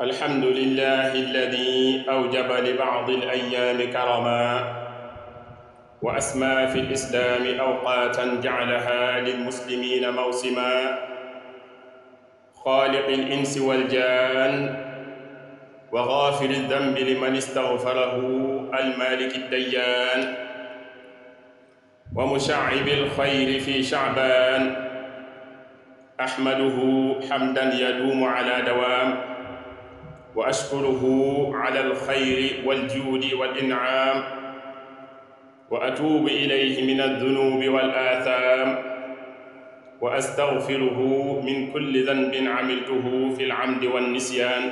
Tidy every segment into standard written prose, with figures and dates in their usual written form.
الحمد لله الذي أوجب لبعض الأيام كرما وأسمى في الإسلام أوقاتا جعلها للمسلمين موسما خالق الإنس والجان وغافر الذنب لمن استغفره المالك الديان ومشعب الخير في شعبان أحمده حمدا يدوم على دوام وأشكره على الخير والجود والإنعام وأتوب إليه من الذنوب والآثام وأستغفره من كل ذنب عملته في العمد والنسيان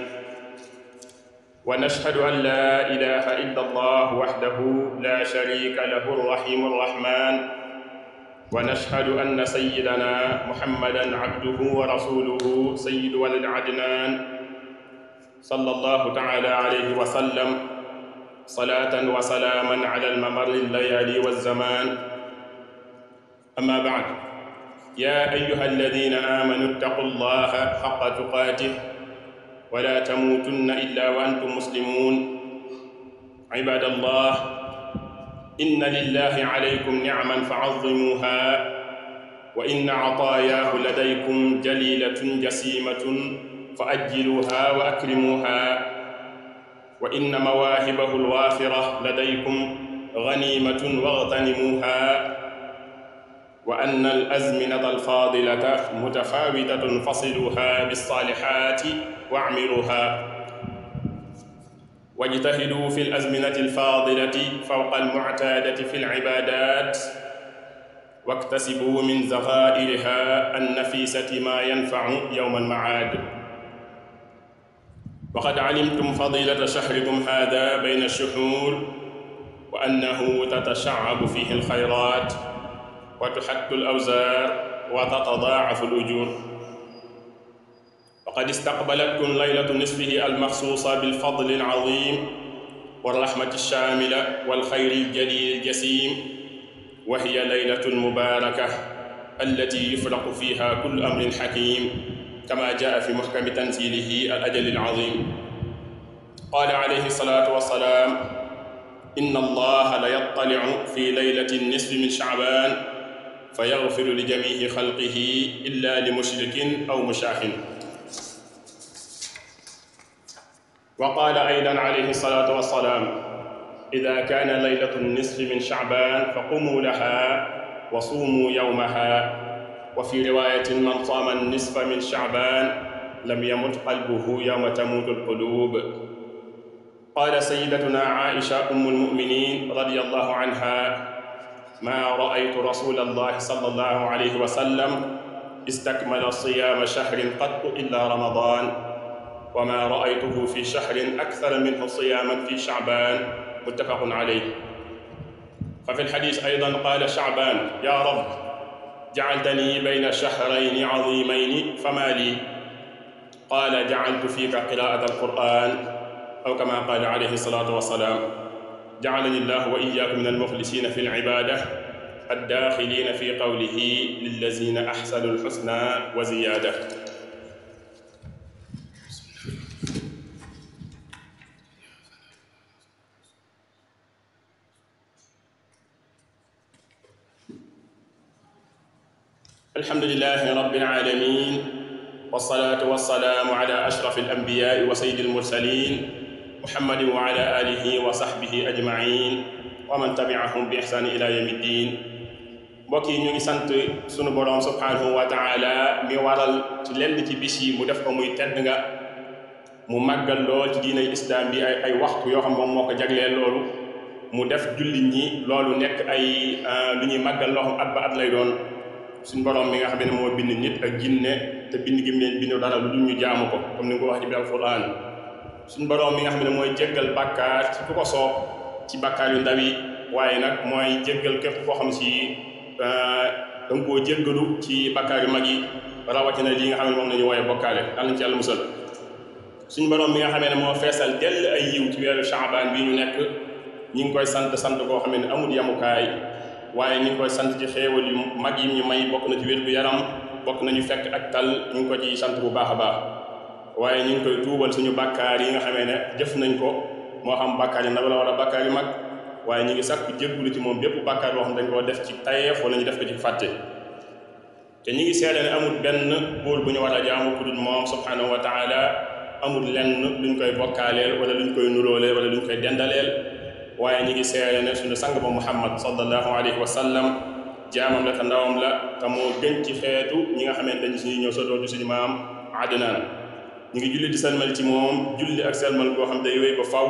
ونشهد أن لا إله إلا الله وحده لا شريك له الرحيم الرحمن ونشهد أن سيدنا محمدا عبده ورسوله سيد ولد عدنان صلى الله تعالى عليه وسلم صلاة وسلاما على الممر الليالي والزمان. أما بعد، يا أيها الذين آمنوا اتقوا الله حق تقاته ولا تموتن إلا وأنتم مسلمون. عباد الله، إن لله عليكم نعما فعظموها وإن عطاياه لديكم جليلة جسيمة فأجلوها وأكرموها وإن مواهبه الوافرة لديكم غنيمة واغتنموها وأن الأزمنة الفاضلة متفاوتة فصلوها بالصالحات واعمروها واجتهدوا في الأزمنة الفاضلة فوق المعتادة في العبادات واكتسبوا من ذخائرها النفيسة ما ينفع يوم المعاد. وقد علمتم فضيلة شهركم هذا بين الشهور وأنه تتشعب فيه الخيرات وتحت الأوزار وتتضاعف الأجور. وقد استقبلتكم ليلة نصفه المخصوصة بالفضل العظيم والرحمة الشاملة والخير الجليل الجسيم، وهي ليلة مباركة التي يفرق فيها كل أمر حكيم كما جاء في محكم تنزيله الأجل العظيم. قال عليه الصلاة والسلام: إن الله ليطلع في ليلة النصف من شعبان فيغفر لجميع خلقه إلا لمشرك أو مشاحن. وقال أيضا عليه الصلاة والسلام: إذا كان ليلة النصف من شعبان فقوموا لها وصوموا يومها. وفي رواية: من صام النصف من شعبان لم يمت قلبه يوم تموت القلوب. قال سيدتنا عائشة أم المؤمنين رضي الله عنها: ما رأيت رسول الله صلى الله عليه وسلم استكمل صيام شهر قط إلا رمضان، وما رأيته في شهر أكثر منه صياما في شعبان. متفق عليه. ففي الحديث أيضا قال شعبان: يا رب جعلتني بين شهرين عظيمين فما لي؟ قال: جعلت فيك قراءة القرآن، أو كما قال عليه الصلاة والسلام: جعلني الله وإياكم من المخلصين في العبادة الداخلين في قوله: للذين أحسنوا الحسنى وزيادة. الحمد لله رب العالمين، والصلاة والسلام على أشرف الأنبياء وسيد المرسلين محمد وعلى آله وصحبه أجمعين ومن تبعهم بإحسان إلى يوم الدين. mbokk yi ñu ngi sant sunu borom subhanahu wa taala mi waral ci lenn ci bis yi mu def ko muy tedd nga mu màggal lool ci diinay islam bi ay waxtu yoo xam moom moo ko jagleel loolu mu def jullit ñi loolu nekk ay lu ñuy màggal loo xam at ba at lay doon. suñ borom mi nga xam ne moo bind nit ak jinne te bind gi mu leen bind dara lu dul ñu jaamu ko comme ni nga ko wax ci biir alquran. suñ borom mi nga xam ne mooy jéggal bàkkaar ci ku ko soob ci bàkkaar yu ndaw yi, waaye nag mooy jéggal képp koo xam si da nga koo jéggalu ci bàkkaar yu mag yi, rawatina lii nga xam ne moom la ñu wooyee bokkaale. yàlla na ci yàlla musal. suñ borom mi nga xam ne moo feesal dell ay yiw ci weeru Shaabaan bi ñu nekk, ñi ngi koy sant koo xam ne amul yamukaay, waaye ñu ngi koy sant ci xéewal yu mag yi ñu may. bokk na ci wér gu yaram, bokk nañu fekk ak tal, ñu ngi ko ci sant bu baax a baax. waaye ñu ngi koy tuubal suñu bàkkaar yi nga xamee ne jëf nañ ko moo xam bàkkaar yi ndaw la wala bàkkaar yi mag waaye ñu ngi sàkku jéggulu ci moom bépp bàkkaar boo xam dañ koo def ci tayeef wala ñu def ko ci fàtte te ñu ngi seede ne amul benn buur bu ñu war a jaamu ku dul moom subhanahu wa taala amul lenn luñ koy bokkaaleel wala luñ koy nuróoleel wala luñ koy dendaleel waaye ñu ngi seede ne suñu sang ba muhammad sallallahu alayhi wa sallam jaamam la te ndawam la te moo gën ci xeetu ñi nga xamante ni suñu ñëw sotoo ci suñu maam Adnaan ñu ngi julli di salmal ci moom julli ak salmal boo xam day wéy ba faw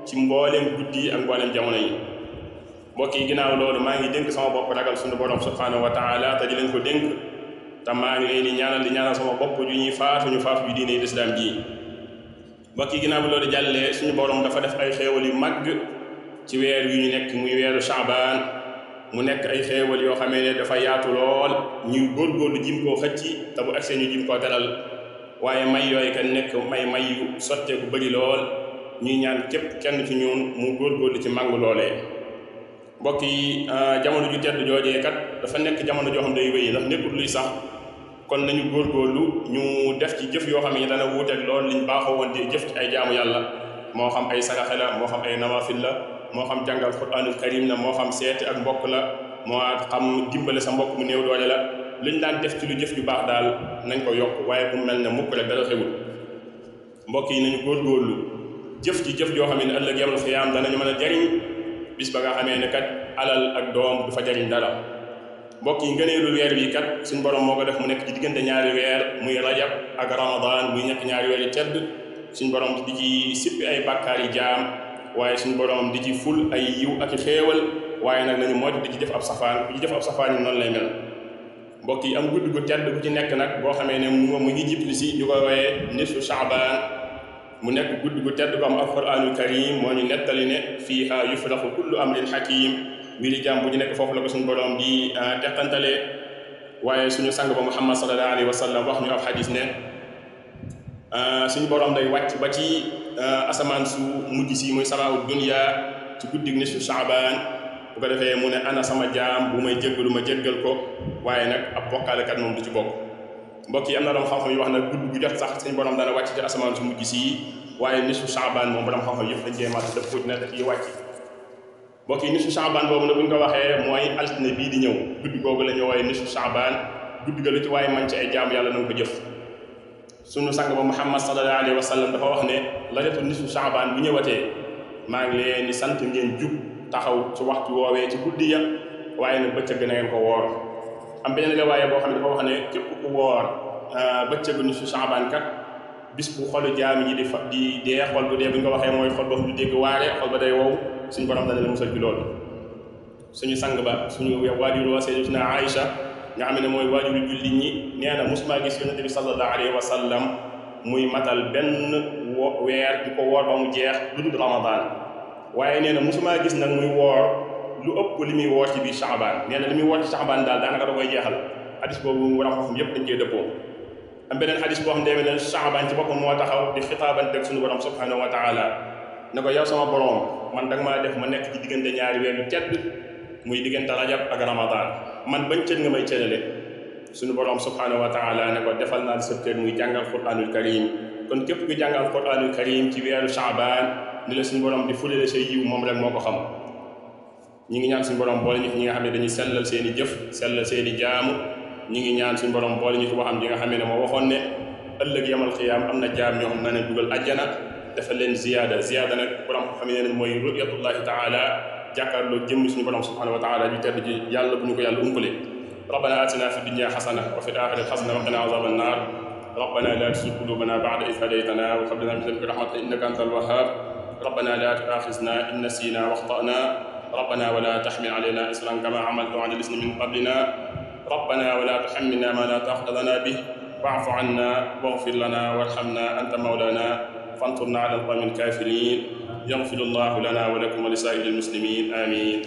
ci mbooleem guddi ak mbooleem jamono yi mbokk yi ginnaaw loolu maa ngi dénk sama bopp ragal suñu borom subhanahu wa taala te di leen ko dénk te maa ngi leen di ñaanal sama bopp ju ñuy faatu ñu faatu ju diine lislaam ji mbokk yi ginnaaw bi loolu jàllee suñu borom dafa def ay xéewal yu màgg ci weer yu ñu nekk muy weeru Shaabaan mu nekk ay xéewal yoo xamee ne dafa yaatu lool ñu góorgóorlu jim koo xëcc te bu agsee ñu jim koo teral waaye may yooyu kan nekk may yu sottee bu bëri lool ñuy ñaan képp kenn ci ñun mu góorgóorlu ci màngu loolee mbokk yi jamono ju tedd joojee kat dafa nekk jamono joo xam day wéy ndax nekkul luy sax kon nañu góorgóorlu ñu def ci jëf yoo xam ne dana wuuteeg lool liñ baaxoo woon di jëf ci ay jaamu yàlla moo xam ay saraxe la moo xam ay nawafil la moo xam jàngal Qur'anul Karim la moo xam seeti ak mbokk la moo xam dimbale sa mbokk mu néew doole la luñ daan def ci lu jëf ju baax daal nañ ko yokk waaye bu mel ne mukk rek dara xewul mbokk yi nañu góorgóorlu jëf ci jëf joo xam ne ëllëg yamal xiyaam danañu mën a jariñ bis ba nga xamee ne kat alal ak doom du fa jariñ dara mbokk yi ngëneelu weer bi kat suñ borom moo ko def mu nekk ci diggante ñaari weer muy rajab ak ramadan muy nekk ñaari weer yi tedd suñ borom di ci sippi ay bàkkaar yi jaam waaye suñu borom di ci ful ay yiw ak i xéewal waaye nag nañu moytu di ci def ab safaan ku ci def ab safaan yi noonu lay mel mbokk yi am guddi gu tedd bu ci nekk nag boo xamee ne mu ngi jibli si ñu ko wooyee nisfu Shaabaan mu nekk guddi gu tedd ko am alquraanul karim moo ñu nettali ne fiihaa yufraqu kullu amrin hakim mbiri jaam bu ñu nekk foofu la ko suñu borom di teqantalee waaye suñu sang ba muhammad sallallahu alayhi wa sallam wax ñu ab xadis ne suñu borom day wàcc ba ci asamaan su mujj si muy samaawu dunya ci guddi nisfu Shaabaan bu ko defee mu ne ana sama jaam bu may jéggalu ma jéggal ko waaye nag ab bokkaalekat moom du ci bokk mbokk yi am na doom xam-xam yi wax nag guddi gu jot sax suñu borom dana wàcc ci asamaan su mujj si waaye nisfu Shaabaan moom borom xam-xam yëpp dañ cee mat dëpp tuuti na daf yi wàcc mbokk yi nisfu Shaabaan boobu nag bu ñu ko waxee mooy altine bii di ñëw guddi googu la ñu wooye nisfu Shaabaan guddi ga lu ci waaye man ci ay jaam yàlla na nga ko jëf sunu sang ba muhammad sallallahu alayhi wa sallam dafa wax ne laylatul nisfu Shaabaan bu ñëwatee maa ngi leen di sant ngeen jub taxaw ci waxtu woowee ci guddi ya waaye nag bëccëg na ngeen ko woor am beneen riwaaya boo xam ne dafa wax ne képp ku woor bëccëgu nisfu Shaabaan kat bis bu xolu jaam yi di dee xol bu dee bu ñu ko waxee mooy xol boo xam du dégg waare xol ba day wow suñu borom dana la musal ci loolu suñu sang ba suñu waajur wa sayyidatuna Aïcha nga xam ne mooy waajuru julli ñi nee na musuma gis yonent bi sallallahu alayhi wa sallam muy matal benn weer di ko woor ba mu jeex lu dul Ramadan waaye nee na musuma gis nag muy woor lu ëpp li muy woor ci biir Shaabaan nee na li muy woor ci Shaabaan daal daanaka da koy jeexal hadis boobu war a xam yëpp dañ cee dëppoo am beneen hadis boo xam ne Shaabaan ci boppam moo taxaw di xitaabante ak suñu borom subhanahu wa taala ne ko yow sama borom man danga maa def ma nekk ci diggante ñaari weer yu tedd muy diggante rajab ak Ramadan man bañ cër nga may cërale suñu borom subhanahu wa taala ne ko defal naa sa cër muy jàngal Qur'anul Karim kon képp ku jàngal Qur'anul Karim ci weeru Shaabaan ni la suñu borom di fulale say yiw moom rek moo ko xam ñi ngi ñaan suñu borom boole ñu ñi nga xam ne dañuy sellal seen i jëf sellal seen i jaamu ñi ngi ñaan suñu borom boole ñu ci waxam ji nga xam ne moo waxoon ne ëllëg yamal xiyaam am na jaam ñoo xam ne nañ dugal ajjana dafa leen ziyaada nag borom xam ne mooy ru'yatullahi taala jàkkaarloo jëmm suñu borom subhanahu wa taala ju tedd ji yàlla bu ñu ko yàlla umpale rabbana atina fi dunya xasana wa fi l-axirati xasana wa qina azaba annar rabbana la tuzigh qulubana ba'da idh hadaytana wa hab lana min ladunka rahmatan innaka antal wahhab rabbana la tu'akhizna in nasina wa akhta'na rabbana wa la tahmil alayna isran kama hamaltahu ala alladhina min qablina rabbana wa la tuhammilna ma la taqata lana bih wa'fu 'anna waghfir lana warhamna anta mawlana fansurna 'ala al-qawmi al-kafirin يغفر الله لنا ولكم ولسائر المسلمين آمين